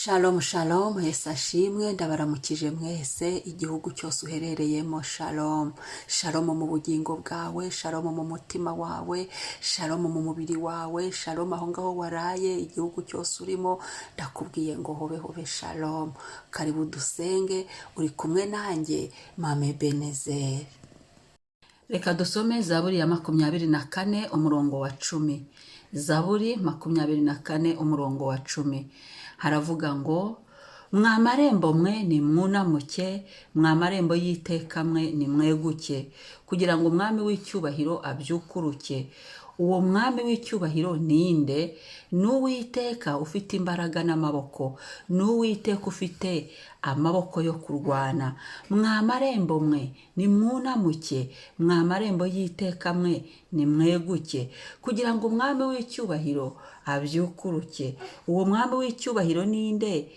Shalom shalom, Yesu ashimwe. Ndabaramukije mwese, igihugu cyose uherereyemo. Shalom shalom mu bugingo bwawe, shalom mu mutima wawe, shalom mu mubiri wawe, shalom aho ngaho waraye, igihugu cyose urimo. Ndakubwiye ngo hobe hobe shalom. Karibu dusenge, uri kumwe nanjye, Mame Benezeri. Reka dusome Zaburi ya 24 umurongo wa 10. Zaburi 24 umurongo wa 10 haravuga ngo: "Mwa marembo mwe, nimwunamuke, mwa marembo y'iteka mwe, nimweguke, kugira ngo umwami w'icyubahiro abyukuruke. Uwo mwami w'icyubahiro ninde? Ni Uwiteka ufite imbaraga n'amaboko, ni Uwiteka ufite amaboko yo kurwana. Mwa marembo mwe, nimwunamuke, mwa marembo y'iteka mwe, nimweguke, kugira ngo umwami w'icyubahiro abyukuruke. Uwo mwami w'icyubahiro ninde?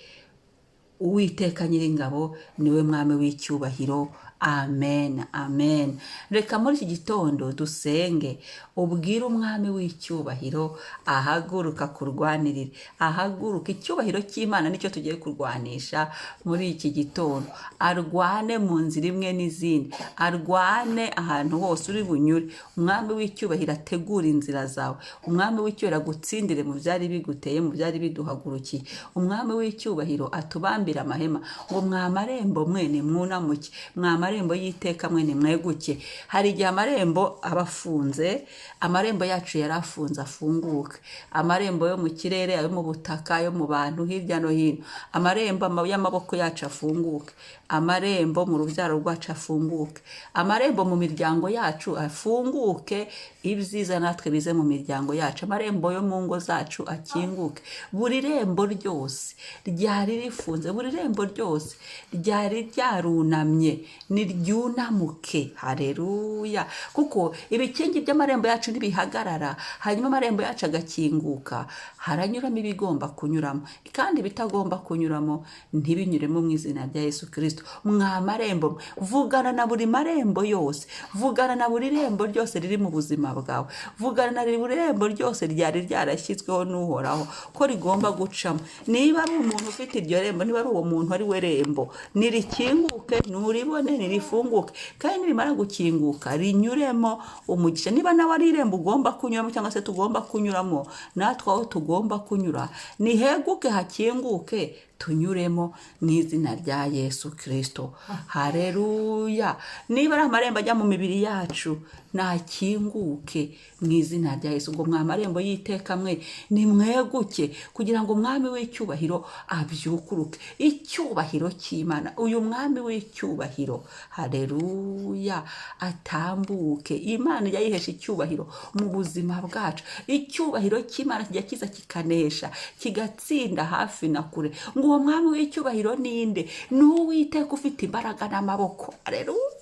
Uwiteka Nyiringabo niwe mwami w'icyubahiro. Amen, amen." Reka muri iki gitondo dusenge, ubwire umwami w'icyubahiro ahaguruka kurwanirire, ahaguruka. Icyubahiro cy'Imana nicyo tugiye kurwanisha muri iki gitondo. Arwane mu nzira imwe n'izindi, arwane ahantu hose uri bunyure. Umwami w'icyubahiro ategura inzira zawe, umwami w'icyubahiro agutsindire mu byari biguteye, mu byari biduhagurukiye. Umwami w'icyubahiro atubambire amahema, ngo: "Mwa marembo mwe, nimwunamuke, mwa marembo y'iteka mwe, nimweguke." Hari igihe amarembo aba afunze. Amarembo yacu yari afunze afunguke, amarembo yo mu kirere, ayo mu butaka, ayo mu bantu hirya no hino, amarembo y'amaboko yacu afunguke, amarembo mu rubyaro rwacu afunguke, amarembo mu miryango yacu afunguke, ibyiza natwe bize mu miryango yacu, amarembo yo mu ngo zacu akinguke. Buri rembo ryose ryari rifunze, buri rembo ryose ryari ryarunamye, niryunamuke. Hareruya! Kuko ibikingi by'amarembo yacu ntibihagarara, hanyuma amarembo yacu agakinguka, haranyuramo ibigomba kunyuramo, kandi ibitagomba kunyuramo ntibinyuremo, mu izina rya Yesu Kirisito. Mwa marembo mwe, vugana na buri marembo yose, vugana na buri rembo ryose riri mu buzima bwawe, vugana na buri rembo ryose ryari ryarashyizweho n'Uhoraho ko rigomba gucamo. Niba ari umuntu ufite iryo rembo, niba ari uwo muntu ari we rembo, nirikinguke, nuribone, nirifunguke, kandi nirimara gukinguka rinyuremo umugisha. Niba nawe ari irembo ugomba kunyuramo, cyangwa se tugomba kunyuramo, natwe aho tugomba kunyura niheguke, hakinguke, tunyuremo mu izina rya Yesu Kirisito. Hareruya! Niba ari amarembo ajya mu mibiri yacu, nakinguke mu izina rya Yesu. Ngo: "Mwa marembo y'iteka mwe, nimweguke, kugira ngo umwami w'icyubahiro abyukuruke." Icyubahiro cy'Imana, uyu mwami w'icyubahiro, hareruya, atambuke. Imana ijya yihesha icyubahiro mu buzima bwacu. Icyubahiro cy'Imana kijya kiza kikanesha, kigatsinda hafi na kure. Ngo: "Uwo mwami w'icyubahiro ninde? Ni Uwiteka ufite imbaraga n'amaboko." Hareruya,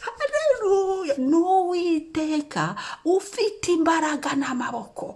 hareruya! Ni Uwiteka ufite imbaraga n'amaboko.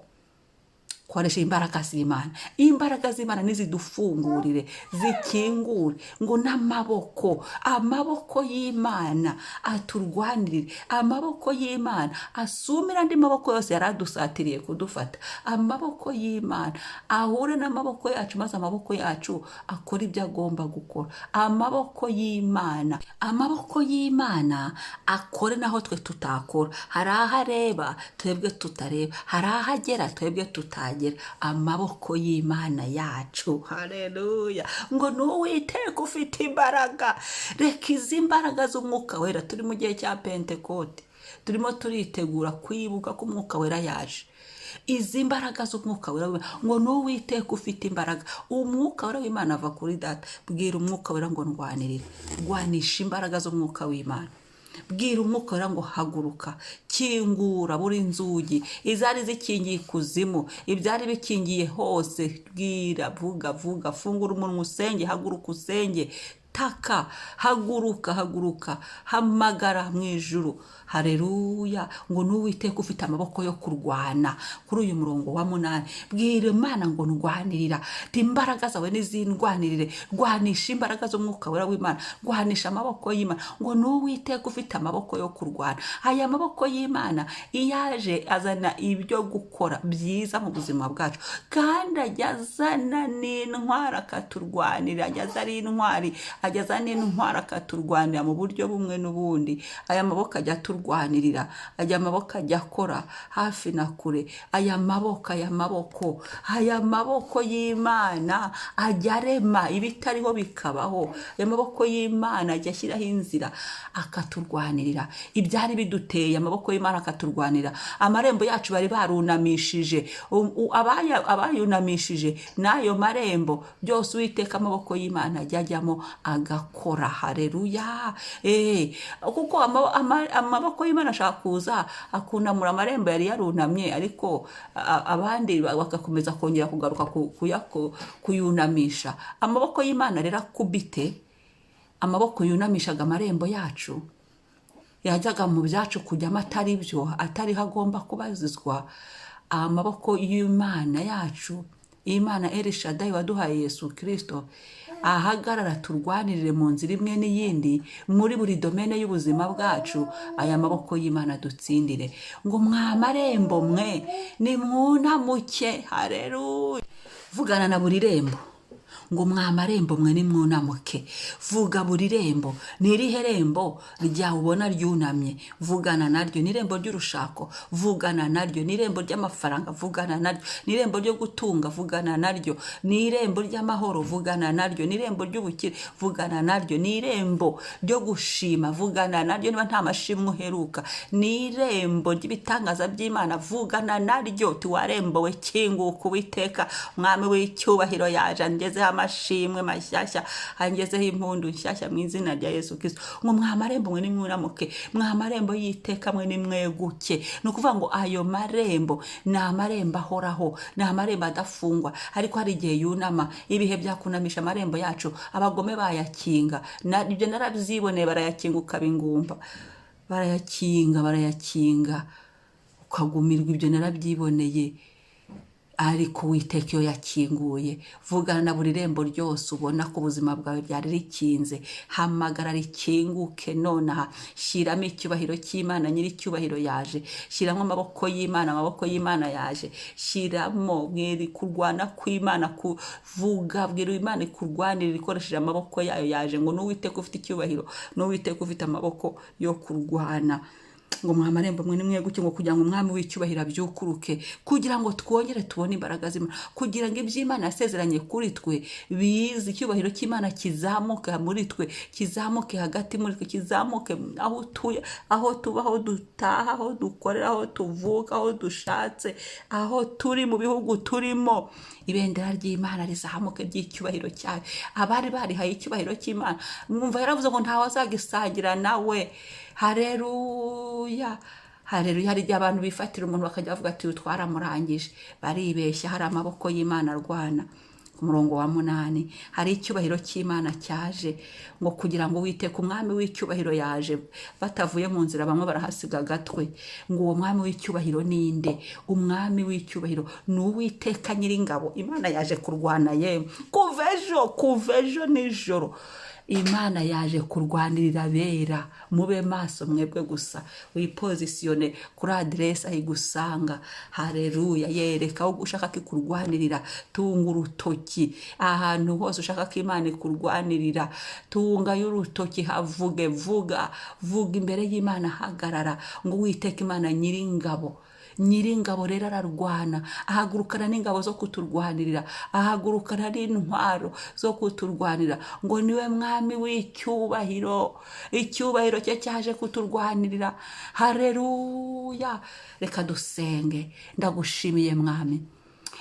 Koresha imbaraga z'Imana. Imbaraga z'Imana nizidufungurire, zikingure, ngo n'amaboko, amaboko y'Imana aturwanirire, amaboko y'Imana asumire andi maboko yose yari adusatiriye kudufata, amaboko y'Imana ahure n'amaboko yacu, maze amaboko yacu akore ibyo agomba gukora. Amaboko y'Imana, amaboko y'Imana akore naho twe tutakora. Hari aho areba twebwe tutareba, hari aho agera twebwe tutagera. Amaboko y'Imana yacu, haleluya! Ngo ni Uwiteka ufite imbaraga. Reka izi mbaraga z'Umwuka Wera, turi mu gihe cya Pentekote, turimo turitegura kwibuka ko Umwuka Wera yaje. Izi mbaraga z'Umwuka Wera, ngo ni Uwiteka ufite imbaraga. Umwuka Wera w'Imana ava kuri Data. Bwira Umwuka Wera ngo: "Ndwanirire." Rwanisha imbaraga z'Umwuka w'Imana. Bwira Umwuka Wera ngo: "Haguruka, kingura buri nzugi, izari zikingiye ikuzimu, ibyari bikingiye hose." Bwira, vuga, vuga, fungura umunwa usenge, haguruka usenge. Taka, haguruka, haguruka, hamagara mu ijuru. Hareruya! Ngo n'Uwiteka ufite amaboko yo kurwana. Kuri uyu murongo wa 8, bwira Imana ngo ndwanirira, ti imbaraga zawe nizindwanirire. Rwanisha imbaraga z'Umwuka Wera w'Imana, rwanisha amaboko y'Imana. Ngo n'Uwiteka ufite amaboko yo kurwana. Aya maboko y'Imana iyo aje azana ibyo gukora byiza mu buzima bwacu, kandi ajya azana n'intwari akaturwanira. Ajya aza ari intwari, ajya azana intwari akaturwanira mu buryo bumwe n'ubundi. Aya maboko ajya aturwanirira, aya maboko ajya akora hafi na kure. Aya maboko, aya maboko, aya maboko y'Imana ajya arema ibitariho bikabaho. Aya maboko y'Imana ajya ashyiraho inzira akaturwanirira ibyari biduteye. Amaboko y'Imana akaturwanira amarembo yacu bari barunamishije, abayunamishije n'ayo marembo byose. Uwiteka, amaboko y'Imana ajya ajyamo agakora. Hareruya! Kuko amaboko y'Imana ashaka kuza akunamura amarembo yari yarunamye, ariko abandi bagakomeza kongera kugaruka kuyunamisha. Amaboko y'Imana rero akubite amaboko yunamishaga amarembo yacu, yajyaga mu byacu kujyamo atari byo, atariho agomba kubazizwa. Amaboko y'Imana yacu, Imana Elishadayi waduhaye Yesu Kirisito, ahagarara turwanirire mu nzira imwe n'iyindi, muri buri domaine y'ubuzima bwacu. Aya maboko y'Imana dutsindire. Ngo mwa marembo mwe, nimwunamuke. Hareruya! Vugana na buri rembo ngo mwa marembo mwe, nimwunamuke. Vuga buri rembo. Ni irihe rembo ryawe ubona ryunamye? Vugana naryo. Ni irembo ry'urushako? Vugana naryo. Ni irembo ry'amafaranga? Vugana naryo. Ni irembo ryo gutunga? Vugana naryo. Ni irembo ry'amahoro? Vugana naryo. Ni irembo ry'ubukire? Vugana naryo. Ni irembo ryo gushima? Vugana naryo niba nta mashimwe uheruka. Ni irembo ry'ibitangaza by'Imana? Vugana naryo tiwarembo we, kinguka, Uwiteka Mwami w'icyubahiro yaje angezeho amashimwe mashyashya, angezeho impundu nshyashya mu izina rya Yesu Kirisito. Ngo mwa marembo mwe, nimwunamuke, mwa marembo y'iteka mwe, nimweguke. Ni ukuvuga ngo ayo marembo ni amarembo ahoraho, ni amarembo adafungwa, ariko hari igihe yunama. Ibihe byakunamisha amarembo yacu, abagome bayakinga. Ibyo narabyiboneye, barayakinga ukaba ingumba, barayakinga, barayakinga ukagumirwa. Ibyo narabyiboneye. Ariko Uwiteka iyo yakinguye, vugana na buri rembo ryose ubona ko ubuzima bwawe ryari rikinze. Hamagara rikinguke nonaha. Shyiramo icyubahiro cy'Imana, nyiri icyubahiro yaje. Shyiramo amaboko y'Imana, amaboko y'Imana yaje. Shyiramo mweri kurwana kw'Imana, kuvuga, bwira Imana ikurwanirira ikoresheje amaboko yayo yaje. Ngo n'Uwiteka ufite icyubahiro, n'Uwiteka ufite amaboko yo kurwana. Ngo mwa marembo mwe, nimweguke, ngo kugira ngo Umwami w'icyubahiro abyukuruke, kugira ngo twongere tubone imbaraga z'Imana, kugira ngo iby'Imana yasezeranye kuri twe bize, icyubahiro cy'Imana kizamuke muri twe, kizamuke hagati muri twe, kizamuke aho utuye, aho tuba, aho dutaha, aho dukorera, aho tuvuka, aho dushatse, aho turi, mu bihugu turimo. Ibendera ry'Imana rizamuke ry'icyubahiro cyayo. Abari barihaye icyubahiro cy'Imana, mwumva yaravuze ngo ntawe azagisangira nawe. Hareruya, hareruya! Hari igihe abantu bifatira umuntu bakajya bavuga ati uyu twaramurangije. Baribeshya, hari amaboko y'Imana arwana. Ku murongo wa 8, hari icyubahiro cy'Imana cyaje, ngo kugira ngo Witeka Umwami w'icyubahiro yaje. Batavuye mu nzira, bamwe barahasiga agatwe. Ngo uwo Mwami w'icyubahiro ninde? Umwami w'icyubahiro ni Uwiteka Nyiringabo. Imana yaje kurwana yemwe. Kuva ejo, kuva ejo nijoro, Imana yaje kurwanirira abera. Mube maso mwebwe gusa, wipositione kuri aderesi aho igusanga. Hareruya! Yereka aho ushaka ko ikurwanirira. Tunga urutoki ahantu hose ushaka ko Imana ikurwanirira. Tungayo urutoki, havuge, vuga, vuga imbere y'Imana. Hagarara ngo Uwiteka Imana Nyiringabo. Nyiringabo rero ararwana, ahagurukana n'ingabo zo kuturwanirira, ahagurukana n'intwaro zo kuturwanira. Ngo niwe Mwami w'icyubahiro, icyubahiro cye cyaje kuturwanirira. Hareruya! Reka dusenge. Ndagushimiye Mwami.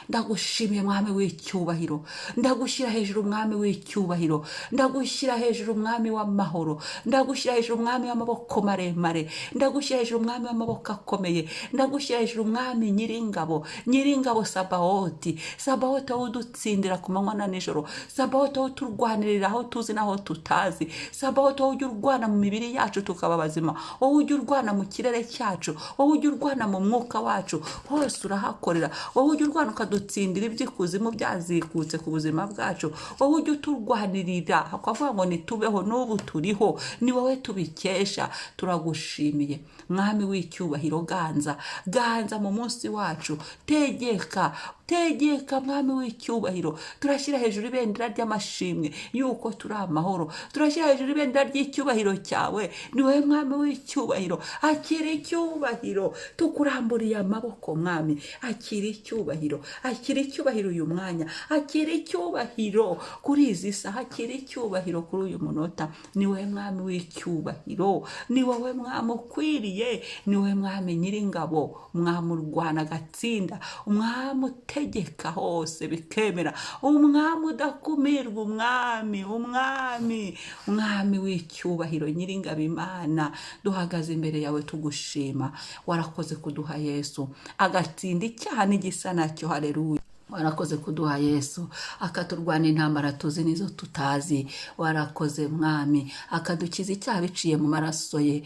Ndagushimiye, Mwami w'icyubahiro. Ndagushyira hejuru, Mwami w'icyubahiro. Ndagushyira hejuru, Mwami w'amahoro. Ndagushyira hejuru, Mwami w'amaboko maremare. Ndagushyira hejuru, Mwami w'amaboko akomeye. Ndagushyira hejuru, Mwami Nyiringabo, Nyiringabo Sabawoti. Sabawoti, wowe udutsindira ku manywa na nijoro. Sabawoti, wowe uturwanirira aho tuzi n'aho tutazi. Sabawoti, wowe ujya urwana mu mibiri yacu tukaba bazima. Wowe ujya urwana mu kirere cyacu. Wowe ujya urwana mu mwuka wacu, hose urahakorera. Wowe ujya urwana ukadutsindira iby'ikuzimu byazikutse ku buzima bwacu. Wowe ujya uturwanirira ukavuga ngo nitubeho, n'ubu turiho ni wowe tubikesha. Turagushimiye, Mwami w'icyubahiro. Ganza, ganza mu munsi wacu. Tegeka, tegeka, Mwami w'icyubahiro. Turashyira hejuru ibendera ry'amashimwe yuko turi amahoro. Turashyira hejuru ibendera ry'icyubahiro cyawe. Ni wowe Mwami w'icyubahiro. Akira icyubahiro. Tukuramburiye amaboko, Mwami. Akira icyubahiro, akira icyubahiro uyu mwanya, akira icyubahiro kuri izi saha, akira icyubahiro kuri uyu munota. Ni wowe Mwami w'icyubahiro, ni wowe Mwami ukwiriye, ni wowe Mwami Nyiringabo, Umwami urwana agatsinda, Umwami utegeka hose bikemera, Umwami udakumirwa, Umwami, Umwami, Umwami w'icyubahiro, Nyiringabo Imana. Duhagaze imbere yawe tugushima. Warakoze kuduha Yesu agatsinda icyaha n'igisa nacyo. Haleluya! Warakoze kuduha Yesu akaturwana intambara tuzi n'izo tutazi. Warakoze, Mwami, akadukiza icyaha biciye mu maraso ye.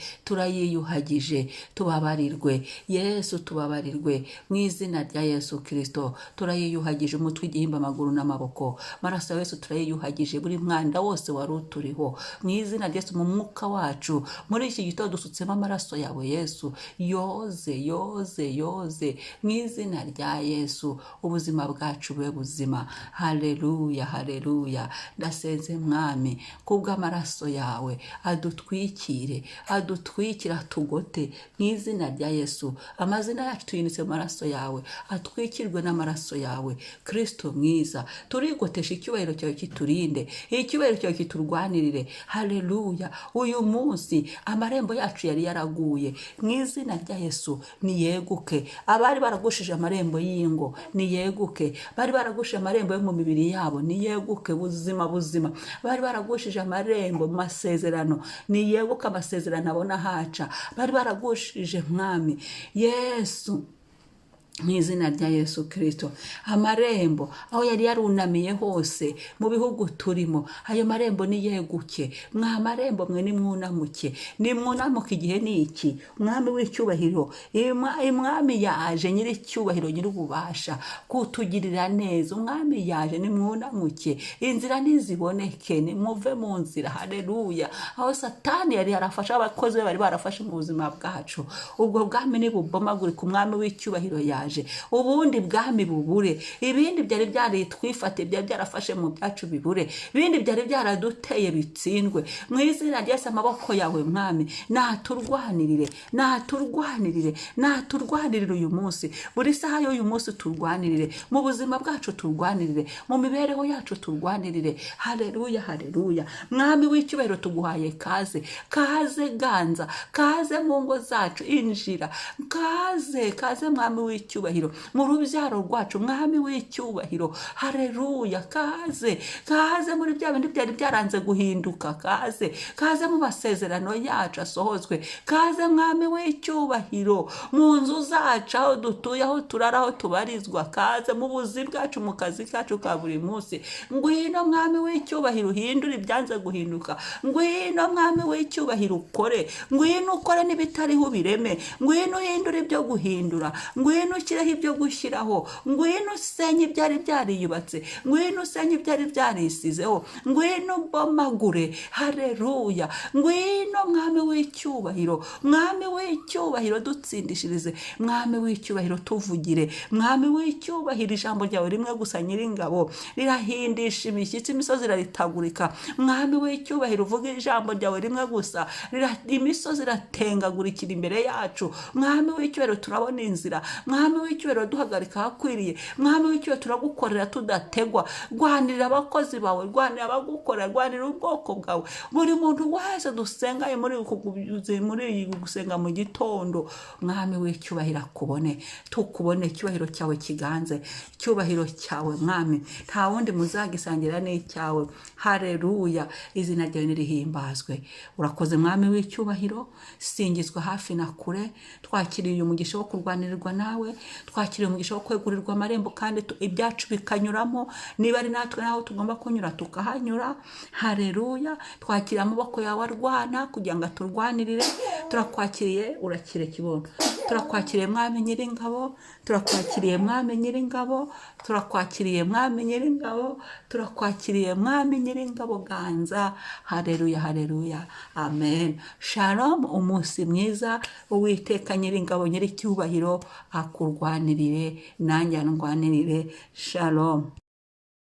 Turayiyuhagije, tubabarirwe. Yesu, tubabarirwe mu izina rya Yesu Kirisito. Turayiyuhagije umutwe, igihimba, amaguru n'amaboko. Maraso ya Yesu, turayiyuhagije buri mwanda wose wari uturiho mu izina rya Yesu. Mu mwuka wacu muri iki gitondo dusutsemo amaraso yawe, Yesu. Yoze, yoze, yoze mu izina rya Yesu. Ubuzima bwacu bube buzima. Haleluya, haleluya! Ndasenze, Mwami, kubw'amaraso yawe adutwikire, adutwikire, atugote mu izina rya Yesu. Amazina yacu tuyinitse mu maraso yawe, atwikirwe n'amaraso yawe, Kristo mwiza. Turigotesha icyubahiro cyawe kiturinde, icyubahiro cyawe kiturwanirire. Haleluya! Uyu munsi amarembo yacu yari yaraguye, mu izina rya Yesu niyeguke. Abari baragushije amarembo y'ingo niyeguke. Bari baragushije amarembo yo mu mibiri yabo niyeguke. Buzima, buzima. Bari baragushije amarembo mu masezerano niyeguke, amasezerano abona haca. Bari baragushije, Mwami Yesu, mu izina rya Yesu Kirisito, amarembo aho yari yarunamiye hose mu bihugu turimo, ayo marembo niyeguke. Mwa marembo mwe, nimwunamuke, nimwunamuke. Igihe ni iki. Mwami w'icyubahiro, Umwami yaje, Nyir'icyubahiro, Nyir'ububasha kutugirira neza. Umwami yaje, nimwunamuke, inzira niziboneke, nimuve mu nzira. Haleluya! Aho Satani yari yarafashe, abakozi be bari barafashe mu buzima bwacu, ubwo bwami nibubomagurika. Umwami w'icyubahiro yaje, ubundi bwami bubure, ibindi byari byaritwifate, byari byarafashe mu byacu bibure, ibindi byari byaraduteye bitsindwe mu izina rya Yesu. Amaboko yawe, Mwami, naturwanirire, naturwanirire, naturwanirire uyu munsi, buri saha y'uyu munsi turwanirire mu buzima bwacu, turwanirire mu mibereho yacu, turwanirire. Haleluya, haleluya! Mwami w'icyubahiro, tuguhaye kaze, kaze ganza, kaze mu ngo zacu, injira, kaze, kaze, Mwami w'icyubahiro, mu rubyaro rwacu, Mwami w'icyubahiro. Haleluya! Kaze, kaze muri bya bindi byari byaranze guhinduka. Kaze, kaze mu masezerano yacu asohozwe. Kaze, Mwami w'icyubahiro, mu nzu zacu, aho dutuye, aho turara, aho tubarizwa. Kaze mu buzi bwacu, mu kazi kacu ka buri munsi. Ngwino, Mwami w'icyubahiro, uhindure ibyanze guhinduka. Ngwino, Mwami w'icyubahiro, ukore. Ngwino ukore n'ibitariho ubireme. Ngwino uhindure ibyo guhindura. Ngwino ushyireho ibyo gushyiraho. Ngwino usenye ibyari byariyubatse. Ngwino usenye ibyari byarisizeho. Ngwino ubomagure. Haleluya! Ngwino, Mwami w'icyubahiro. Mwami w'icyubahiro, dutsindishirize. Mwami w'icyubahiro, tuvugire. Mwami w'icyubahiro, ijambo ryawe rimwe gusa, Nyiringabo, rirahindisha imishyitsi, imisozi iraritagurika. Mwami w'icyubahiro, uvuga ijambo ryawe rimwe gusa, imisozi iratengagurikira imbere yacu. Mwami w'icyubahiro, turabona inzira. Mwami. Mwami w'icyubahiro, duhagarika ahakwiriye. Mwami w'icyubahiro, turagukorera tudategwa. Rwanirira abakozi bawe, rwanirira abagukorera, rwanirira ubwoko bwawe, buri muntu wese dusengaye muri iyi gusenga mu gitondo. Mwami w'icyubahiro, akubone, tukubone, icyubahiro cyawe kiganze, icyubahiro cyawe Mwami, nta wundi muzagisangira n'icyawe. Hareruya, izina ryawe nirihimbazwe. Urakoze, Mwami w'icyubahiro, singizwa hafi na kure. Twakiriye umugisha wo kurwanirirwa nawe, twakiriye umugisha wo kwegurirwa amarembo kandi ibyacu bikanyuramo, niba ari natwe naho tugomba kunyura tukahanyura. Hareruya, twakiriye amaboko yawe arwana kugira ngo aturwanirire. Turakwakiriye, urakire kibono. Turakwakiriye, Mwami Nyiringabo, turakwakiriye, Mwami Nyiringabo, turakwakiriye, Mwami Nyiringabo, turakwakiriye, Mwami Nyiringabo, ganza. Hareruya, hareruya, amen. Shalom, umunsi mwiza. Uwiteka Nyiringabo, Nyiricyubahiro, akurwanirire, nanjye andwanirire. Shalom.